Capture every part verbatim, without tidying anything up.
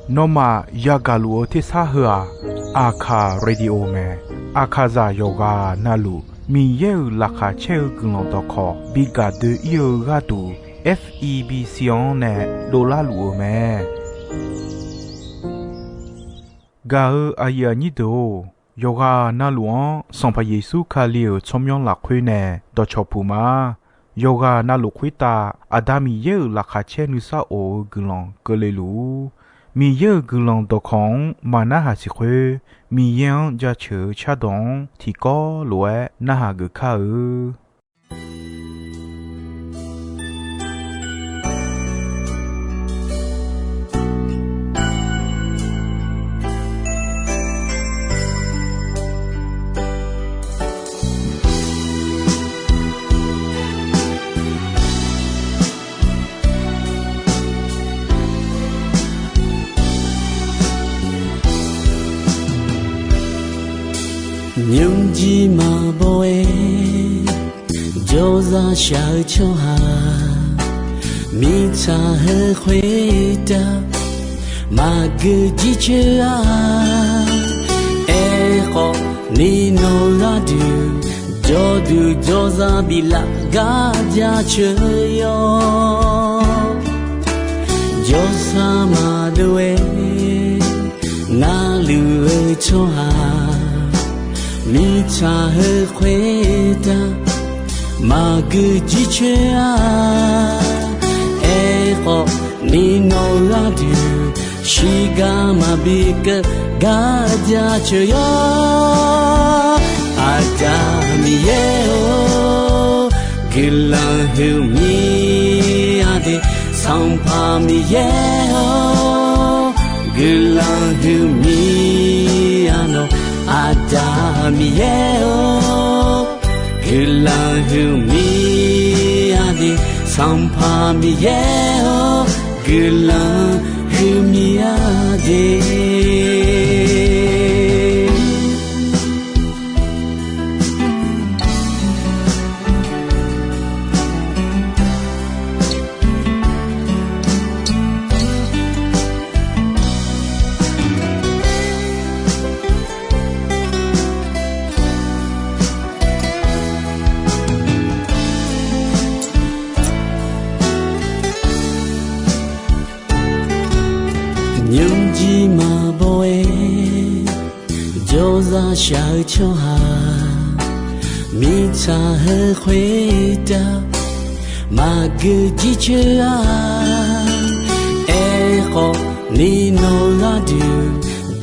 Nawmaf yagaq luf-eu tersar heu-aq, Aqkaq Radio mae. Aqkaqzaq yawqghaq navluf Miqyaer-euq laqkhaq caer-eu guiqlanq dawqkawq bi gaq doe-ir-eu gharduq, F E B C-anr nae dovlar luf-eu mae. Gaq-eu aqyuif aqnyir deuq-or, yawqghaq navluf-anr Sanqpaq Yeqsur Kali-euq tsawrmyanr lafkhoer nae dawqcawq puq ma. Yawqghaq navluf khoertav Aqda Miqyaer-euq laqkhaq caer nuisar of-eu guiqlanq keuvle luf-ur. Miqyaer-euq guiqlanq dawqkawq-anr maqnarhaq siq khoer, Miqyaer-anr jaceuq-eu cardawq-anr tiqkawv lof-aer narhaq geuf kar-eu. Nymrjir maqbaw-aer jawrzaq shaq-eu tsawrhaq, mirtsaq heu khoertav maqgeu jircoer-a. Aerkhawf, ni nawq gharduq jawrduq jawrzaq biflaf gar jaceuq yawr. Jawrsar maqdov-aer narluf-eu tsawrhaq, mirtsaq heu khoertav maqgeu jircoer-a. Aerkhawf, ni nawq gharduq shiqgar maqbi keuv gar jaceuq yawr. Aqda Miqyaer-or, guiqlanq huiqmir-a de. Sanqpaq Miqyaer-or, guiqlanq huiqmir-a nawq. Aqda Miqyaer-or, guiqlanq huiqmir-a de. Sanqpaq Miqyaer-or, guiqlanq huiqmir-a de. Nymrjir maqbaw-aer jawrzaq shaq-eu tsawrhaq, mirtsaq heu khoertav maqgeu jircoer-a. Aerkhawf, ni nawq gharduq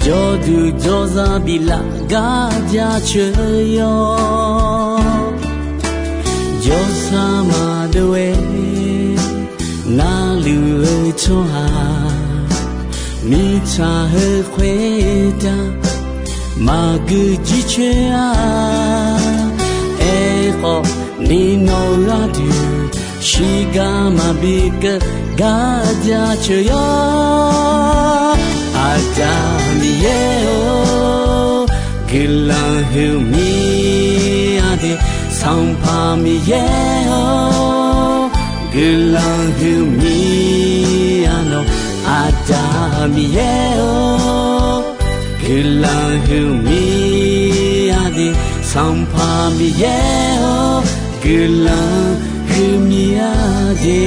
jawrduq jawrzaq biflaf gar jaceuq yawr. Jawrsar maqdov-aer narluf-eu tsawrhaq, mirtsaq heu khoertav maqgeu jircoer-a. Aerkhawf, ni nawq gharduq shiqgar maqbi keuv gar jaceuq yawr. Aqda Miqyaer-or, guiqlanq huiqmir-a de. Sanqpaq Miqyaer-or, guiqlanq huiqmir-a nawq. Aqda Miqyaer-or, guiqlanq huiqmir-a de. Sanqpaq Miqyaer-or, guiqlanq huiqmir-a de.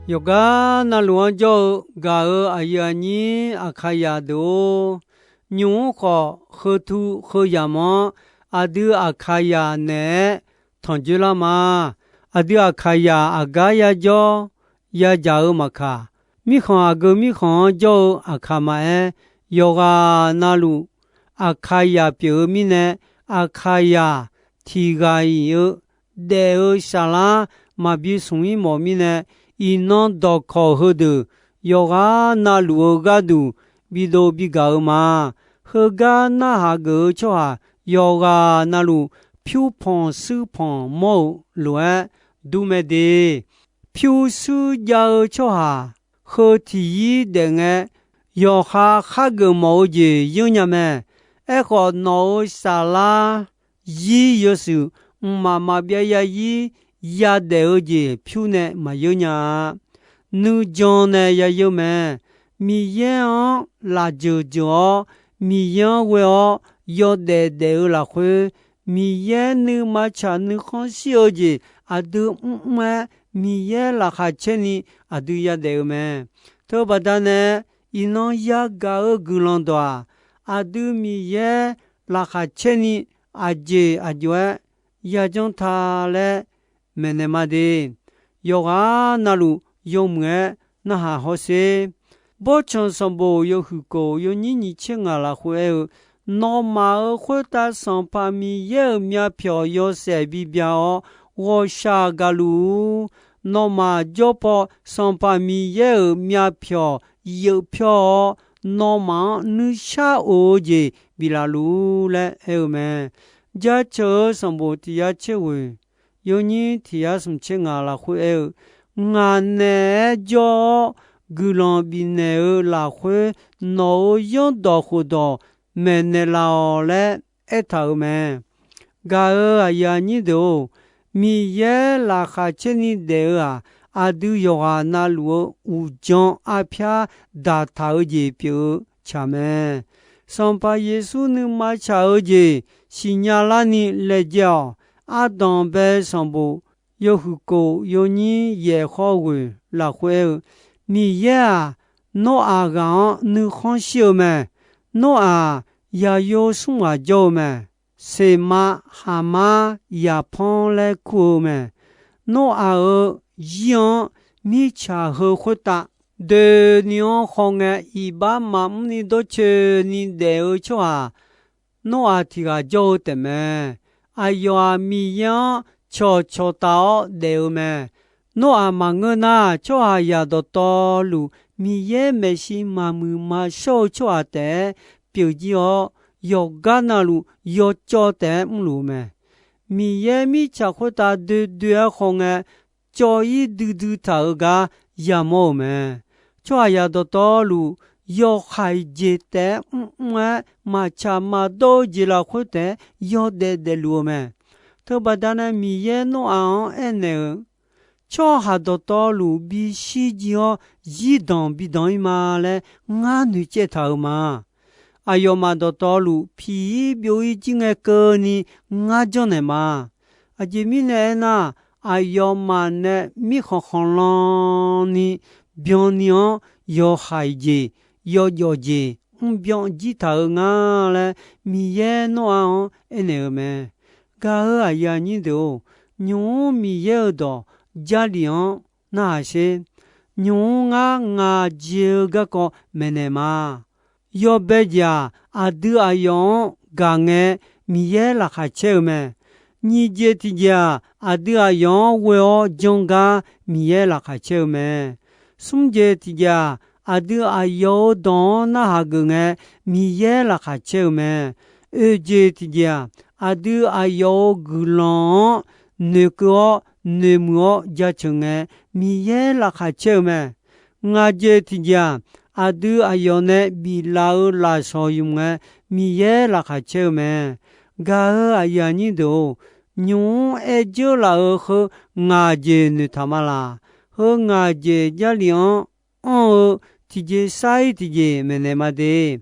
Yawqgar navluf-anr jawr-eu gaq-euq aqyuif aqnyir Aqkaqyaq deuq-or, nymq-mr khawf heutu heuyamq-anr aqdui Aqkaqyaq naeq-aer tanqjoer lar ma. Aqdui Aqkaqyaq aqgar yajawr yajaq-eu maqkaq, mirkhanq aqgeu mirkhanq-anr jawr-eu Aqkaq maqaer, yawqghaq navluf Aqkaqyaq pyeuf-eu mirnae, Aqkaqyaq tiq ghaq-iq-eu daef-eu saflar maqbi smq-ir mawf mirnae, iqnan dawqkawq heudeuq yawqghaq navluf-eu gharduq bidov bigaq-eu ma. Heugar narhaq geuf-eu tsawrhaq yawqghaq navluf, pyur panq suir panq mawr-euq lof-aer dur mae de. Pyurshuir jav-eu tsawrhaq heu tiq yir daef ngae, yawqha khar geufmawf-eu jeq yeur nya mae. Aerkhawf, nawq-euq saflar yir yawshuif mqmaq maqbyav ya yir yadaef-eu jeq pyur nae maqyeur nya-a. Nuijan nae yayeu mae. Miqyaer-anr lafjeuq jeuq-awr, Miqyaer-anr ghoe-awr yawdaef daef-eu lafkhoer, Miqyaer nuima tsaq nuikhanr shir-eu jeq aqdui mrmr-aer, Miqyaer laqkhaq caer ni aqdui yadaef-eu mae. Teubaqda nae, iqnan yagaq-eu guiqlanq dawq-aq, aqdui Miqyaer laqkhaq caer ni aqjeq aqjox-aer yajanr ta laer maeqnaeq ma de. Yawqghaq navluf yawmuiq-aer narhaq hawsher. Bawrtsanq sanqbof yawhuiq kof yawnyir nyiq tser ngaq lafkhoer aer-eu, Nawmaf-euq khoertav Sanqpaq Miqyaer-euq myavpyawq yawshaef bibya-awr, ghawqshaq gaqluf-ur. Nawmaf jawr paw Sanqpaq Miqyaer-euq myavpyawq yeuf pyawr-awr, nawmaf-anr nuishar of-eu jeq biflaf luf-ur laer aer-eu mae. Jaceuq-eu sanqbof tiq yar tser ghoeq, yawnyir tiq yar smq tser ngaq lafkhoer aer-eu, Ngaq naeq-aer jawr-awr guiqlanq bifnaeq-eu lafkhoer, nawq-euq zanrdawq khofdawq maeqnaeq laf-awq laer aertaq-euq mae. Gaq-euq aqyuif aqnyir deuq-or, Miqyaer laqkhaq caer ni daef-eu-aq, aqdui yawqghaq navluf-eu uqdzan arpyar daqtaq-eu jeq pyeuf-eu tsaq mae. Sanqpaq Yeqsur nuima tsaq-eu jeq siqnya larni laejae-awq. Ardanqbae sanqbof yawhuiq kof yawnyir yaef khawr ghoeq lafkhoer aer-eu, Miqyaer-aq, Noraq ghaq-anr nuikhanr shir-eu mae. Noraq yaqyo smr ghaq jawr-eu mae. Seqmav, Haqmar, Yaqpanr laer kur-eu mae. Noraq-euq zir-anr mirtsaq heu khoertav doeni-anr khawngae, iqbax maqmr ni dawrcoeni daef-eu tsawrhaq Noraq tiq ghaq jawr-eu taef mae. Aqyawf-aq, Miqyaer-anr cawqcawq taf-awr daef-eu mae. Noraq maqngeur nar, tsawrhaqzaq dawqtawvluf Miqyaer maeqshi maqmuiq maqshawr-eu tsawrhaq taef-aer pyeuf jir-awr, yawqgar navluf yawcawv taef-aer mrluf-eu mae. Miqyaer mirtsaq khoertav doe doe-aer khawngae, cawv-ir duidui taq-euq gar yamawr-euq mae. Tsawrhaqzaq dawqtawvluf yawhaiq jeq taef-aer mrmr-aer, maqtsaq maqdawr-eu jeq lafkhoer taef-aer yawdaef daefluf-eu mae. Teubaqda nae Miqyaer Noraq-anr aernaeq-eu, Tsawrhaq dawqtawvluf bishir jir-awr, zirdanq bidanq-ir ma laer ngar noeqcaev taq-euq ma. Aqyawfmaf dawqtawvluf piq-ir byov-ir jir ngae keuvni ngar janrnaeq ma. Aqjeq mirnae aernar, aqyawfmaf nae mirkhanq khanqlan ni byanni-anr yawhaiq jeq, yawjawf jeq mrbyan jir taq-eu nga laer, Miqyaer Noraq-anr aernaeq-eu mae. Gaq-euq aqyuif aqnyir deuq-or, nymq-mr Miqyaer-euq dawq Jarlif-anr narhaq sher. Nymq-mr ngar ngaq jeq-eu garkawv maeqnaeq ma. Yawbae jeq-aq, aqdui aqyawf-anr gaq ngae, Miqyaer laqkhaq caer-eu mae. Nyiq jeq tiqjeq-aq, aqdui aqyawf-anr ghoe-awr janr gar Miqyaer laqkhaq caer-eu mae. Smr jeq tiqjeq-aq, aqdui aqyawf-euq dawq-anr narhaq geuf ngae, Miqyaer laqkhaq caer-eu mae. Oeq jeq tiqjeq-aq, aqdui aqyawf-euq guiqlanq-anr noeqkeuv-awr noeqmuiq-awr jaceuq ngae, Miqyaer laqkhaq caer-eu mae. Ngaq jeq tiqjeq-aq, aqdui aqyawf nae biflaf-eu lafsawq ymq ngae, Miqyaer laqkhaq caer-eu mae. Gaq-euq aqyuif aqnyir deuq-or, nymq-mr aer dzeur laf-euq heu ngaq jeq noeqtaq ma laq. Heu ngaq jeq Jarlif-anr anr-eu tiqjeq sar-ir tiqjeq maeqnaeq ma de.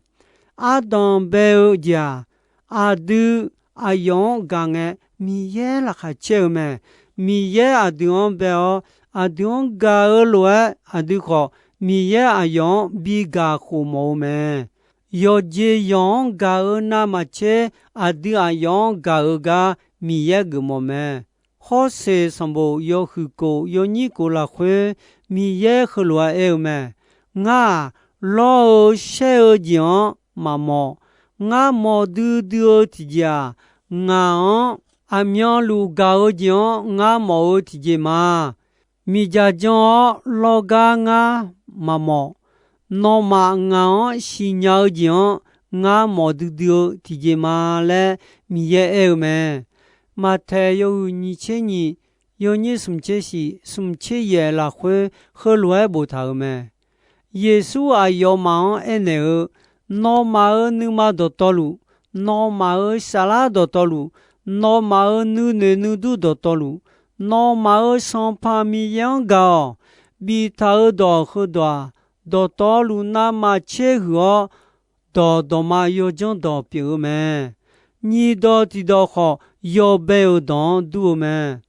Ardanq bae-eu jeq-aq, aqdui aqyawf-anr gaq ngae, Miqyaer laqkhaq caer-eu mae. Miqyaer aqdui-anr bae-awr, aqdui-anr gaq-eu lof-aer, aqdui khawf Miqyaer aqyawf-anr bi gaq khof mawf-eu mae. Yawqjeq yawq-anr gaq-eu navmaqtser, aqdui aqyawf-anr gaq-eu gar Miqyaer geufmawf mae. Hawrseq sanqbof yawhuiq kof yawnyir kof lafkhoer, Miqyaer heulof-aer aer-eu mae. Ngar-aq, lawr-eu shaer-eu jeq-anr maqmawf. Ngar mawf duidui-eu tiqjeq-aq, ngaq-anr aqmyanluf gaq-eu jeq-anr ngar mawf-eu tiqjeq ma. Miqdzaq jan-awr lawrgar ngar maqmawf. Nawmaf ngaq-anr siqnya-eu jeq-anr ngar mawf duidui-eu tiqjeq ma laer Miqyaer aer-eu mae. Maqtaeq yawhuiq nyiq tser nyiq, yawnyir smq tser shif, smq tser yaef lafkhoer heulof-aer boftaq-euq mae. Yeqsur aqyawfmaf-anr aernaeq-eu, Nawmaf-euq nuima dawqtawvluf, nawmaf-euq saflar dawqtawvluf, nawmaf-euq nuinoeq nuidur dawqtawvluf, nawmaf-euq Sanqpaq Miqyaer-anr gaq-awq. Biftaq-euq dawq heudawq-aq, dawqtawvluf navmaqtser huiq-awr, dawq dawqma yawdzanr dawq pyeuf-eu mae. Nyiq dawq tiqdawq khawf, yawbae-euq dawq-anr dur-eu mae.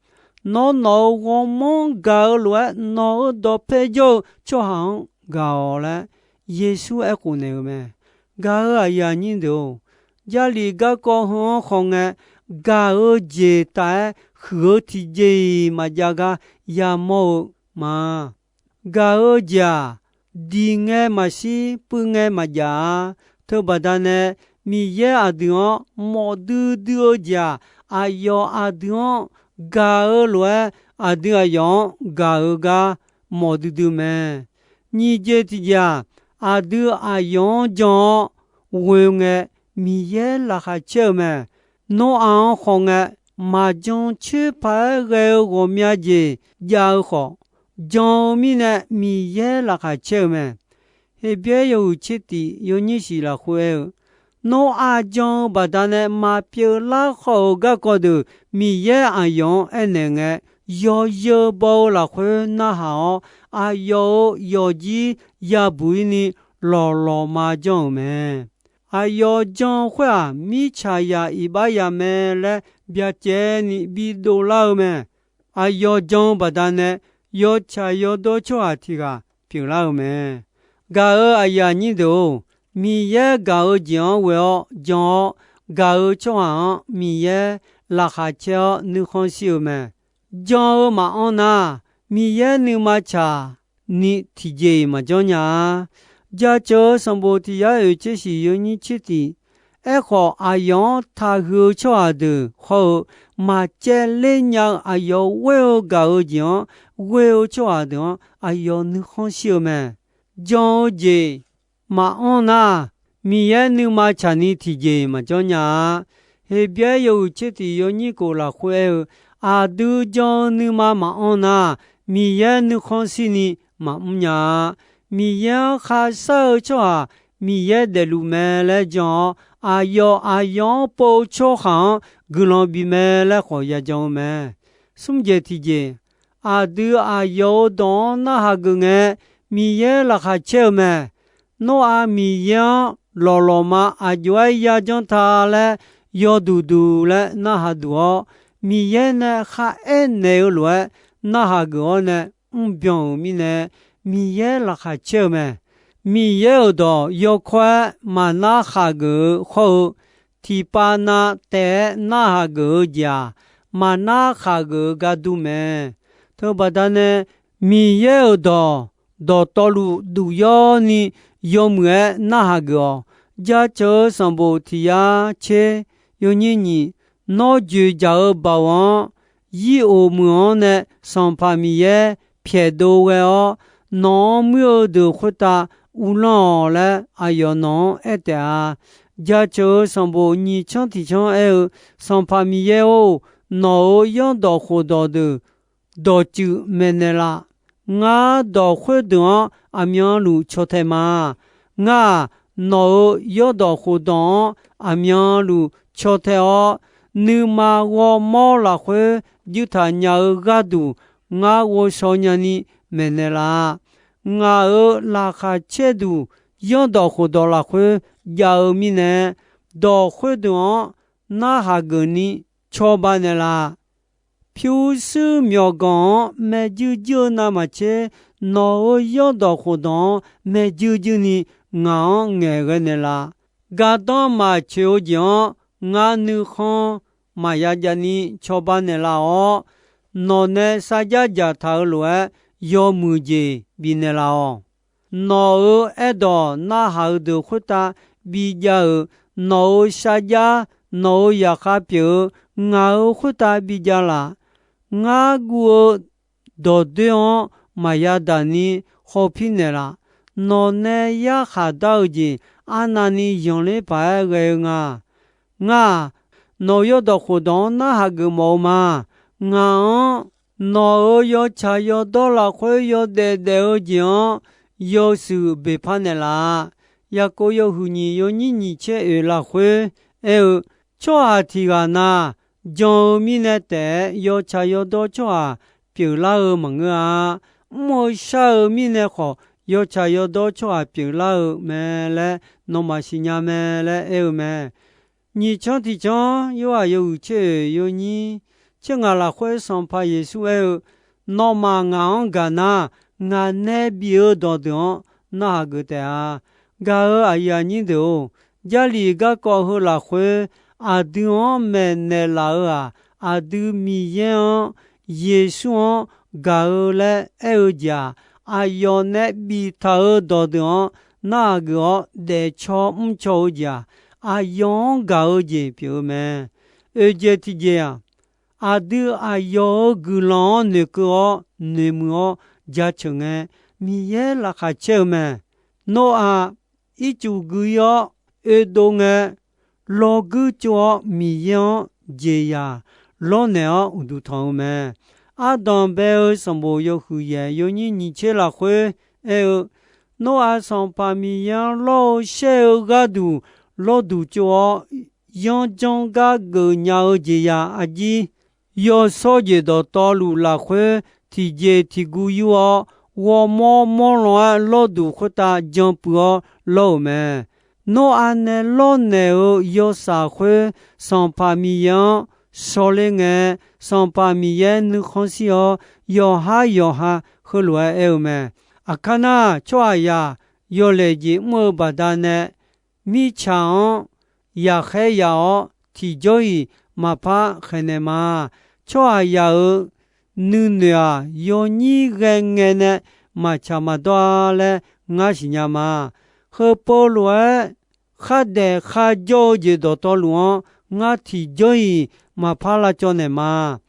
Nawr nawq-euq ghawrmawr-anr gaq-eu lof-aer, nawq-euq dawqpae jawr-eu tsawrhaq-anr gaq-awq laer, Yeqsur aerkhof naeq-eu mae. Gaq-euq aqyuif aqnyir deuq-or, Jarlif garkawv heu-anr khawf ngae, gaq-eu jeq taf-aer huiq-eu tiqjeq-iq maqjav gar yamawr-eu ma. Gaq-eu jeq-aq, diq ngae maqshir, puiv ngae maqjav-a. Teubaqda nae, Miqyaer aqdui-anr mawf duidui-eu jeq-aq, aqyawf aqdui-anr gaq-eu lof-aer, aqdui aqyawf-anr gaq-eu gar mawf duidui mae. Nyiq jeq tiqjeq-aq, aqdui aqyawf-anr jan-awr ghoe ngae, Miqyaer laqkhaq caer-eu mae. Noraq-anr khawf ngae, maqjan coer paq-aer ghae-eu ghawqmya jeq jav-eu khawf, jan-eu mirnae Miqyaer laqkhaq caer-eu mae. Heqbyaer yawhuiq tser tif yawnyir shif lafkhoer aer-eu, Noraq jan-eu baqdanae maqpyeuf lar khawf-euq garkawv deuq Miqyaer aqyawf-anr aernaeq ngae, yawzeu baw-eu lafkhoer narhaq-awr, aqyawf-euq yawfjir yabuq-ir ni lawqlawqma janr-euq mae. Aqyawf jan-eu khoer-aq, mirtsaqzaq iqbax ya mae laer byacaevni bidov lar-eu mae. Aqyawf jan-eu baqdanae yawtsaq yawdawr tsawrhaq tiq ghaq pyeuflar-eu mae. Gaq-euq aqyuif aqnyir deuq-or, Miqyaer gaq-eu jeq-anr ghoe-awr jan-awr, gaq-eu tsawrhaq-anr Miqyaer laqkhaq caer-awr nuikhanr shir-eu mae. Jan-eu maqanr nar, Miqyaer nuima tsaq ni tiqjeq-iq maqjanr nya-a. Jaceuq-eu sanqbof tiq yar oeq tser shif yawnyir tser tif. Aerkhawf, aqyawf-anr taqhuiq-eu tsawrhaq deuq hawr-eu, maqcaevler nya-eu aqyawf ghoer-eu gaq-eu jeq-anr ghoe-eu tsawrhaq deuq-anr aqyawf nuikhanr shir-eu mae. Jan-eu jeq maqanr nar, Miqyaer nuima tsaq ni tiqjeq maqjanr nya-a. Heqbyaer yawhuiq tser tif yawnyir kof lafkhoer aer-eu, aqdui jan-eu nuima maqanr nar, Miqyaer nuikhanr shir ni maqmr nya-a. Miqyaer-anr kharshar-eu tsawrhaq Miqyaer daefluf mae laer jan-awr, aqyawf aqyawf-anr pov-eu tsawrhaq-anr guiqlanq bif mae laer khawf yajan-eu mae. Smr jeq tiqjeq, aqdui aqyawf-euq dawq-anr narhaq geuf ngae, Miqyaer laqkhaq caer-eu mae. Nawr-aq Miqyaer-anr lawqlawqma aqjox-aer yajanr ta laer yawduq duq laer narhaq duq-awr, Miqyaer nae kharaer naeq-eu lof-aer narhaq geuf-awr nae mrbyan-euq mirnae, Miqyaer laqkhaq caer-eu mae. Miqyaer-euq dawq yawkawr-aer maqnar khaq geuf-eu hawr-eu, tiqpav na taef-aer narhaq geuf-eu jeq-aq, maqnar khaq geuf-eu gar dur mae. Teubaqda nae, Miqyaer-euq dawq dawqtawvluf duq yawr ni yawmuiq-aer narhaq geuf-awq. Jaceuq-eu sanqbof tiq yar tser yawnyir nyiq, nawr joeqjaq-eu baoq-anr, yir of muiq-anr nae Sanqpaq Miqyaer pyaeqdov ghae-awr, nawq-anr muir-eu deuq khoertav uvlanr-awq laer aqyawf nawq-anr aer taef-a. Jaceuq-eu sanqbof nyiq canr tiq canr aer-eu, Sanqpaq Miqyaer-or, nawq-euq yanrdawq khofdawq deuq dawqtsuif maeqnaeq laf. Ngar dawq khoerdeuq-anr aqmyanluf caw tae ma. Ngar-aq, nawq-euq yanrdawq khofdawq-anr aqmyanluf caw tae-awr, nuima ghawrmawr lafkhoer juirtaq nya-eu gharduq ngar ghovshaw nyani maeqnaeq laf. Ngaq-euq laqkhaq caerduq yanrdawq khofdawq lafkhoer jav-eu mirnae, dawq khoerdeuq-anr narhaq geufni cawba naeq laf. Pyurshuir myawqganq-anr maeqjuir juir-eu navmaqtser, nawq-euq yanrdawq khofdawq-anr maeqjuir juirni ngaq-anr ngaeqghae naeq laf. Gardanr maqtsoeq-eu jeq-anr ngar nuikhanr maqya javni cawba naeqlaf-awr, nawq nae sarjax dzaqtaq-eu lof-aer yawmuiq jeq bifnaeq laf-awq. Nawq-euq aerdawq narhaq-eu deuq khoertav bijav-euq, nawq-euq sarjax, nawq-euq zaqkhav pyeuf-eu ngaq-euq khoertav bijav laf. Ngar guv-eu dawqdoer-anr maqya daq ni hawpir naeqlaf. Nawq nae yarkhaq dar-eu jeq arnavni zanqler paq-aer ghae-eu nga. Ngaq, nawq-euq yawdawq khofdawq-anr narhaq geufmawf-eu ma. Ngaq-anr nawq-euq yawtsaq yawdawr lafkhoer yawdaef daef-eu jeq-anr yawshuif beqpar naeqlaf-a. Yaqkov yawhuiq nyiq yawnyir nyiq caer oeq lafkhoer aer-eu, tsawrhaq tiq ghaq na, jan-eu mirnae taef-aer yawtsaq yawdawr tsawrhaq pyeuflar-eu maqngeur-a. Mr-eu shar-eu mirnae khawf, yawtsaq yawdawr tsawrhaq pyeuflar-eu mae laer nawmaf siqnya mae laer aer-eu mae. Nyiq canr tiq canr, Yorhaq yawhuiq caer oeq yawnyir caer ngaq lafkhoer Sanqpaq Yeqsur aer-eu, nawmaf ngaq-anr gaq nar, ngaq nae bif-eu dawqdeuq-anr narhaq geuf taef-a. Gaq-euq aqyuif aqnyir deuq-or, Jarlif garkawv heu lafkhoer aqdui-anr maeqnaeq laf-eu-aq, aqdui Miqyaer-anr, Yeqsur-anr gaq-eu laer aer-eu jeq-aq, aqyawf nae biftaq-eu dawqdeuq-anr narhaq geuf-awr daefcaw mrcaw-eu jeq-aq, aqyawf-anr gaq-eu jeq pyeuf-eu mae. Oeq jeq tiqjeq-aq, aqdui aqyawf-euq guiqlanq-anr noeqkeuv-awr noeqmuiq-awr jaceuq ngae, Miqyaer laqkhaq caer-eu mae. Noraq ircuf gui-ir-awr oedov ngae, lawrguir tsov-awr Miqyaer-anr jeqzaq lawrnaeq-awr uqduq tanq-eu mae. Ardanq bae-eu sanqbof yawhuiq yaeq yawnyir nyiq tser lafkhoer aer-eu, Noraq Sanqpaq Miqyaer-anr lawr-eu shaer-eu gharduq lawrduq tsov-awr, yanrjanr gar geufnya-eu jeqzaq arjir, yawshawr jeq dawqtawvluf lafkhoer tiqjeq tiqguv yur-awr, ghawrmawr mawr lan-aer lawrduq khoertav jan puiv-awr lawr-euq mae. Nawr anae lawrnaeq-eu yawshaf khoer, Sanqpaq Miqyaer-anr shawrler ngae, Sanqpaq Miqyaer nuikhanr shir-awr, yawqhar yawqha heulof-aer aer-eu mae. Aqkar nar, tsawrhaqzaq yawlaeq jeq mr-eu baqdanae, mirtsaq-anr yaqkhaer yaf-awr tiqjawr-iq maqpar khaeqnaeq ma. Tsawrhaqzaq-euq nuinoeq-aq, yawnyir ghae ngae nae maqtsaq maqdawr-a laer ngar siqnya ma. Heupov lof-aer khardaef kharjawr-eu jeq dawqtawvluf-anr ngar tiqjawr-iq maqpar lavcawv naeq ma.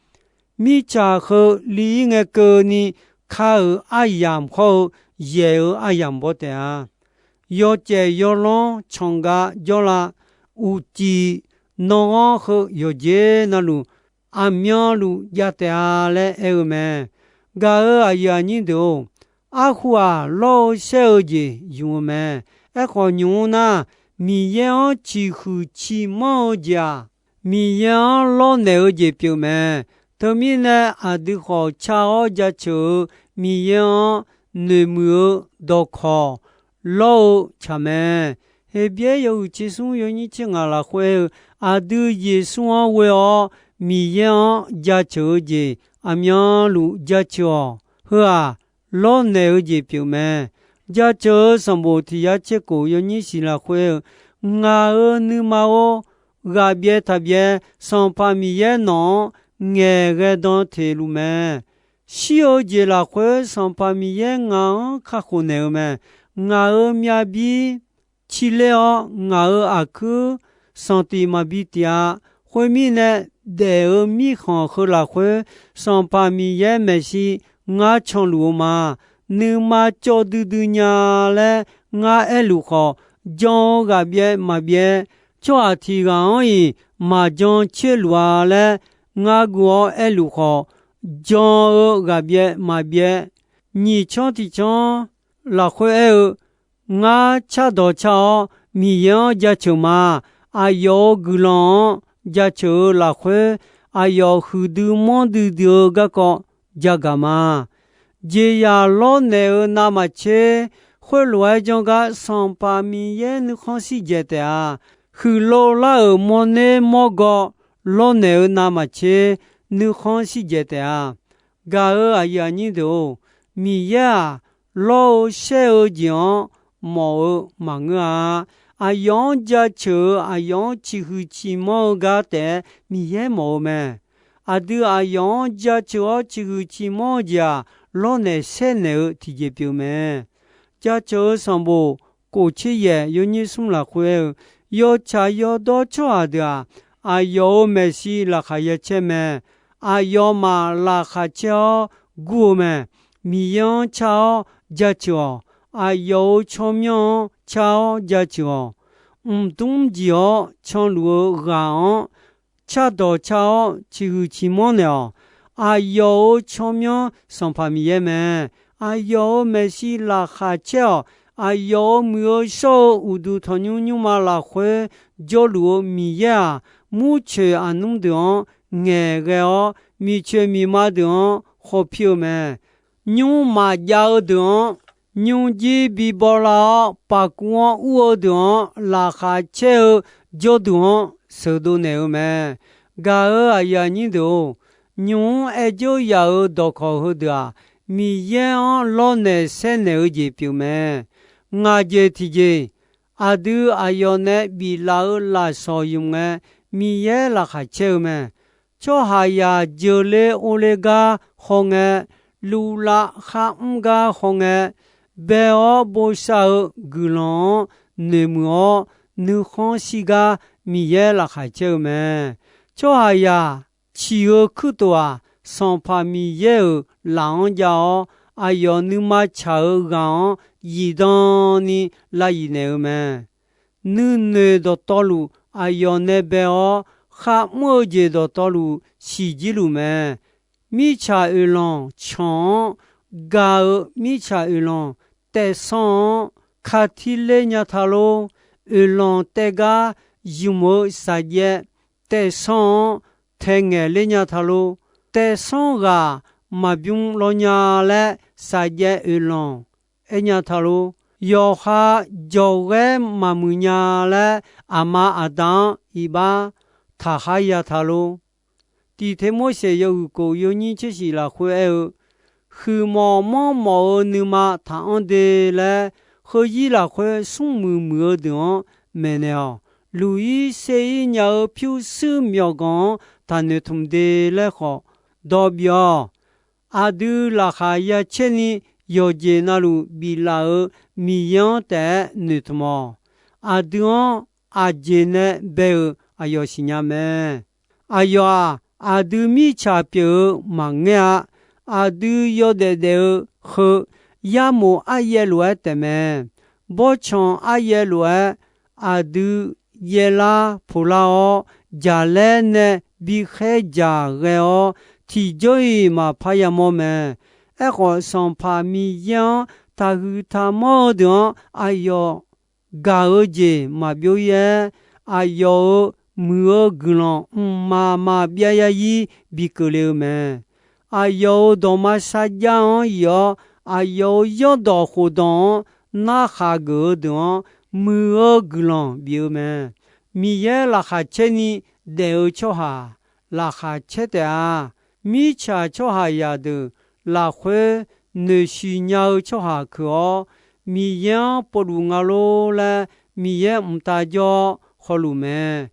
Mirtsaq heu li-ir ngae keuvni ka-euq aryamq hawr-eu yaeq-euq aryamq baw taef-a. Yawcaef yawlanr canqgav jawrlav, uqcif nanranr heu yawqjeq navluf aqmyanluf jav taef-a laer aer-eu mae. Gaq-euq aqyuif aqnyir deuq-or, arhu-aq lawr-eu shaer-eu jeq ymq-eu mae. Aerkhawf nymq-mr nar, Miqyaer-anr ciqhuiq ciqmanr-eu jeq-aq, Miqyaer-anr lawrnaeq-eu jeq pyeuf mae. Teumirnae aqdui khawf car-awr jaceuq-eu Miqyaer-anr noeqmuiq-eu dawqkawq lawr-eu tsaq mae. Heqbyaer yawhuiq tser smr yawnyir tser ngaq lafkhoer aer-eu, aqdui Yeqsur-anr ghoe-awr Miqyaer-anr jaceuq-eu jeq aqmyanluf jaceuq-awq. Heu-aq, lawrnaeq-eu jeq pyeuf mae. Jaceuq-eu sanqbof tiq yar tser kof yawnyir siq lafkhoer aer-eu, ngaq-euq nuima-or, ghaqbyaev taqbyaev Sanqpaq Miqyaer nawq-anr ngaeqghae dan teq luf mae. Shir-eu jeq lafkhoer Sanqpaq Miqyaer ngaq-anr kakhof naeq-eu mae. Ngaq-euq myavbir cir ler-awr, ngaq-euq aqkuir sanqtif maqbi tif-a. Khoermirnae, daef-euq mirkhanq heu lafkhoer Sanqpaq Miqyaer maeqshi ngar canluf-eu ma. Nuima cawv duidui nya laer ngar aerluf khawf, jan-eu ghaqbyaev maqbyaev, tsawrhaq tiq ghaq-anr-iq maqjan caer luf-a laer ngar guv-awr aerluf khawf, jan-eu ghaqbyaev maqbyaev. Nyiq canr tiq canr lafkhoer aer-eu, ngar cardawq car-awr Miqyaer-anr jaceuq ma. Aqyawf-euq guiqlanq-anr jaceuq-eu lafkhoer, aqyawf huiqdui manrdui dui-eu garkawv jagaq ma. Jeqzaq lawrnaeq-eu navmaqtser, khoerlof-aer janr gar Sanqpaq Miqyaer nuikhanr shir dzaeq taef-a. Huiqlov lar-euq mawrner mawrgaw lawrnaeq-eu navmaqtser, nuikhanr shir dzaeq taef-a. Gaq-euq aqyuif aqnyir deuq-or, Miqyaer-aq, lawr-eu shaer-eu jeq-anr mawf-eu maqngeur-a. Aqyawf-anr jaceuq-eu, aqyawf-anr ciqhuiq ciqmanr-eu gar taef-aer Miqyaer mawf-eu mae. Aqdui aqyawf-anr jaceuq-awr ciqhuiq ciqmanr-eu jeq-aq, lawrnaeq saernaeq-eu tiqjeq pyeuf mae. Jaceuq-eu sanqbof kof tser yaeq yawnyir smr lafkhoer aer-eu, yawtsaq yawdawr tsawrhaq deuq-aq, aqyawf-euq maeqshi laqkhaq ya caer mae. Aqyawfmaf laqkhaq caer-awr gur-eu mae. Miqyaer-anr car-awr jaceuq-awq. Aqyawf-euq tsawrmyanr-anr car-awr jaceuq-awq. Mqdmr jeq-awr canluf-eu ghaq-anr cardawq car-awr ciqhuiq ciqmanr naeq-awq. Aqyawf-euq tsawrmyanr Sanqpaq Miqyaer mae. Aqyawf-euq maeqshi laqkhaq caer-awq. Aqyawf-euq muiq-eu shawr-eu uqduq tanqnymr nymrma lafkhoer jawrluf-eu Miqyaer-aq, murcoeq aqnmr deuq-anr ngaeqghae-awr, miqcoeq miqma deuq-anr khawpir-eu mae. Nymr maqjav-eu deuq-anr nymrjir bibaw lar-awr, paqkuv-anr ur-eu deuq-anr laqkhaq caer-eu jawrduq-anr sheuqdov naeq-eu mae. Gaq-euq aqyuif aqnyir deuq-or, nymq-mr aer dzeur yaf-euq dawqkawq heudeuq-aq, Miqyaer-anr lawrnaeq saernaeq-eu jeq pyeuf mae. Ngaq jeq tiqjeq, aqdui aqyawf nae biflaf-euq lafsawq ymq ngae, Miqyaer laqkhaq caer-eu mae. Tsawrhaqzaq jeuqle orle gar hawngae, luvlav kharmr gar hawngae, bae-awr bosav-eu guiqlanq-anr noeqmuiq-awr, nuikhanr shir gar Miqyaer laqkhaq caer-eu mae. Tsawrhaqzaq ciq-eu kuirtof-aq, Sanqpaq Miqyaer-euq laf-anr jav-awr, aqyawf nuima tsaq-eu ghaq-anr zifdan ni lav zif naeq-eu mae. Nuinoeq dawqtawvluf aqyawf nae bae-awr, kharmr-eu jeq dawqtawvluf siqjir luf mae. Mirtsaq oeqlanq canq-anr gaq-eu mirtsaq oeqlanq taefsanr-anr katir ler nya ta lor. Oeqlanq taev gar ymq-eu saqjaev taefsanr-anr tae ngaeq ler nya ta lor. Taefsanr ghaq maqbymr law nya laer saqjaev oeqlanq aer nya ta lor. Yawqha jawqghaer maqmuiq nya laer aqma aqda-anr iqbax taqkhar ya ta lor. Tiqte Morseq yawhuiq kof yawnyir tser shif lafkhoer aer-eu, huiqmawf manrmawf-eu nuima taqanr de laer, heuzir lafkhoer smrmuiq muiq-eu deuq-anr maeqnaeq-awq. Luq-ir ser-ir nya-eu pyurshuir myawqganq-anr taqnoeq tmq de laer khawf dawq bif-awq. Aqdui laqkhaq ya caer ni yawqjeq navluf biflaf-euq Miqyaer-anr taef-aer noeqtmq-awq. Aqdui-anr aqjeq nae bae-euq aqyawf siqnya mae. Aqyawf-aq, aqdui mirtsaq pyeuf-eu maqngeur-a. Aqdui yawdaef daef-eu heu yarmof aryaev lof-aer taefmae. Bawrtsanq aryaev lof-aer aqdui yaev lar poq lar-awr, jaqlaer nae bi khaer jaq ghae-awr, tiqjawr-iq maqpar yamawr mae. Aerkhawf, Sanqpaq Miqyaer-anr taqhuiq taqmanr-eu deuq-anr aqyawf gaq-eu jeq maqbyov-ir-aer, aqyawf-euq muiq-eu guiqlanq mqmaq maqbyav yarzir bi keuvle-eu mae. Aqyawf-euq dawqma sarjax-anr yif-awr, aqyawf-euq zanrdawq khofdawq-anr narkhaq geuf-eu deuq-anr muiq-eu guiqlanq bif-eu mae. Miqyaer laqkhaq caer ni daef-eu tsawrhaq laqkhaq caer taef-a. Mirtsaq tsawrhaqzaq deuq lafkhoer noeqshiq nya-eu tsawrhaq keuq-awr, Miqyaer-anr povluf nga lor laer Miqyaer mqtav jawr-awr khawluf mae.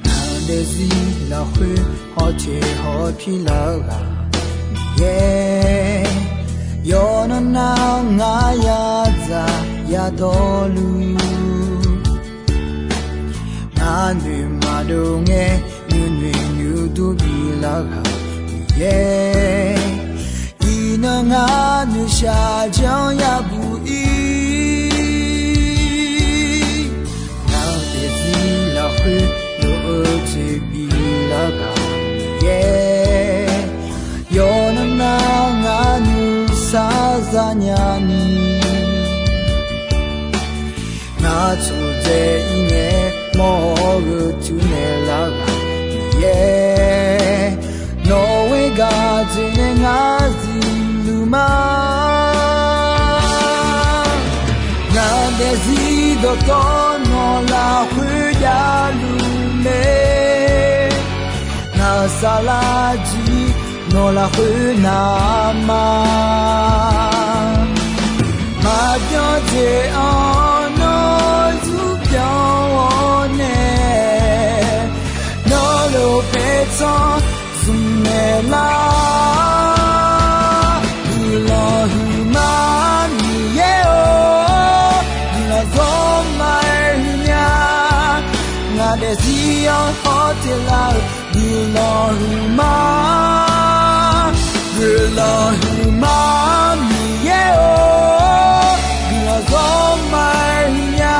Ngaq daefzir lafkhoer hawteq hawpir lar-eu ghaq Miqyaer, yawqnan nar-awr ngar yadzaq yadawrluf, ngar noeq maqdov ngae nuinoeq nuidur bilar ghaq Miqyaer, iqnan ngar noeqshaq janr yabuq ir. Ngaq daefzir lafkhoer lof-eu jeq bilar ghaq Miqyaer, yawqnan nar ngar nuisar zanya ni, ngar tsawqdzae ir ngae mawr-awr gheu tur naeq lar ghaq Miqyaer, nawq-eu gaq jeq nae ngar zifluf ma. Ngaq daefzir dawqtawvluf nawq lafkhoer javluf mae. Ngaq saflar jir nawq lafkhoer navma, maqbyan Jeq-anr nawr zurpyanr-awr nae, nawr lof paertsanr zmqmaeq lar. Guiqlanq huiqma Miqyaer-or, guiqlanq zawr ma-aer huiqnya. Ngaq daefzir-anr hawteq lar-euq guiqlanq huiqma. Guiqlanq huiqma Miqyaer-or, guiqlanq zawr ma-aer huiqnya.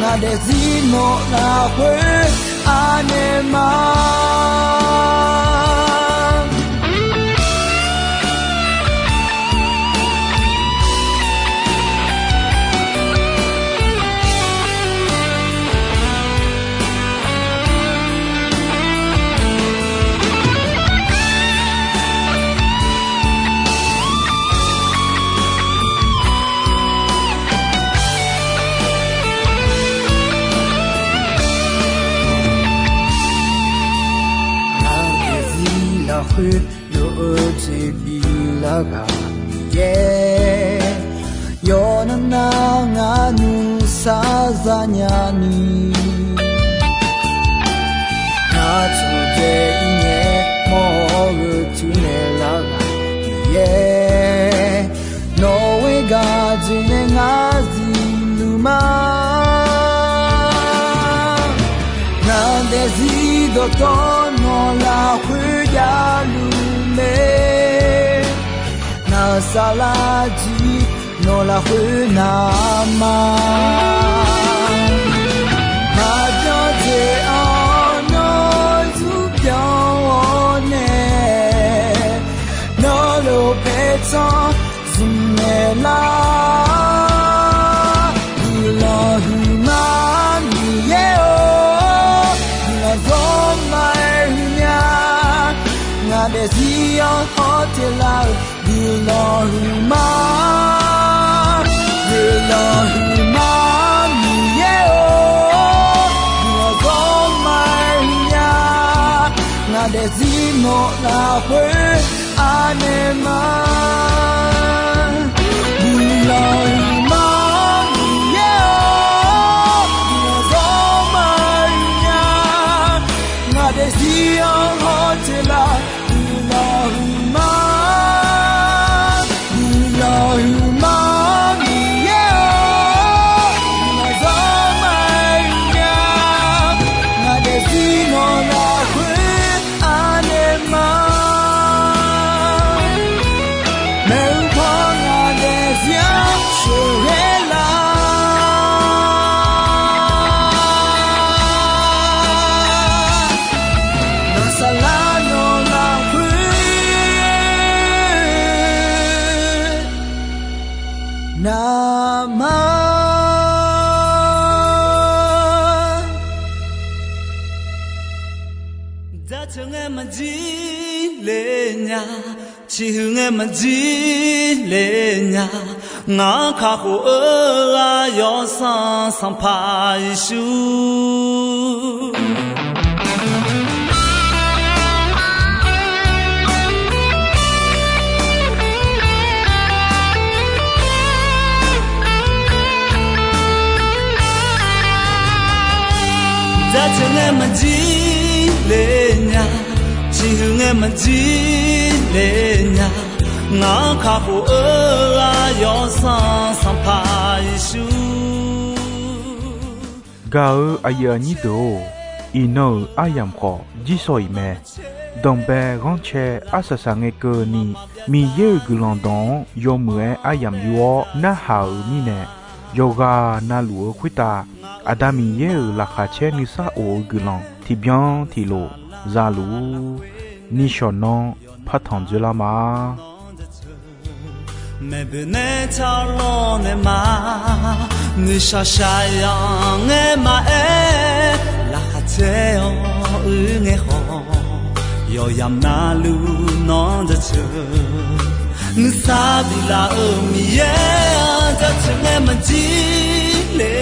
Ngaq daefzir nawq lafkhoer anaeq ma. Ngaq daefzir lafkhoer lof-eu jeq biflar ghaq Miqyaer, yawqnan nar ngar nuisar zanya ni, ngaq taqdzae ir ngae mawr-eu cuirnaeq lar ghaq Miqyaer, nawq-eu gaq jeq nae ngar zifluf ma. Ngaq daefzir dawqtawvluf nawq lafkhoer javluf mae. Ngaq saflar jir nawq lafkhoer navma. Maqbyan jeq-anr nawr zurpyanr-awr nae, nawr lof paertsanr zmqmaeq lar. Guiqlanq huiqma Miqyaer-or, guiqlanq zawr ma-aer huiqnya. Ngaq daefzir-anr hawteq lar-euq guiqlanq huiqma. Guiqlanq huiqma Miqyaer-or, guiqlanq zawr ma-aer huiqnya. Ngaq daefzir nawq lafkhoer anaeq ma. Guiqlanq huiqma Miqyaer-or, guiqlanq zawr ma-aer huiqnya. Ngaq daefzir-anr hawteq lar guiqlanq huiqma. Guiqlanq huiqma Miqyaer-or, guiqlanq zawr ma-aer huiqnya. Ngaq daefzir nawq lafkhoer anaeq ma. Maeqhu paw ngaq daefzir-anr sheuqghae lar. Ngaq saflar nawq lafkhoer navma. Jaceuq ngae maqjir le nya, ciqhuiq ngae maqjir le nya, ngaq-anr kakhof-eu ghaq Yawsanr Sanqpaq Yeqsur. Jaceuq ngae maqjir le nya, ciqhuiq ngae maqjir le nya, ngaq-anr kakhof-eu ghaq Yawsanr Sanqpaq Yeqsur. Gaq-eu aqyuif aqnyir deuq-or, iqnan-euq aryamq khawf jirshaw-iq mae. Danqbae ghanrcae arsaq saq ngae keuvni, Miqyaer-euq guiqlanq dawq-anr yawmuiq-aer aryamq yur-awr narhaq-euq mirnae, yawqghaq navluf-eu khoertav Aqda Miqyaer-euq laqkhaq caer nuisar of-eu guiqlanq tiqbyan tiqlof za luf-ur. Nishawq nanr partanq dzoerlar ma. Maeqboeq nae taqlawr nae ma, nuishaq shaqyanq ngae maqaer, laqkhaq caer-awr uir ngae khawf, yawqyamq navluf nawr jaceuq. Nuisar biflaf-euq Miqyaer-anr jaceuq ngae maqjir le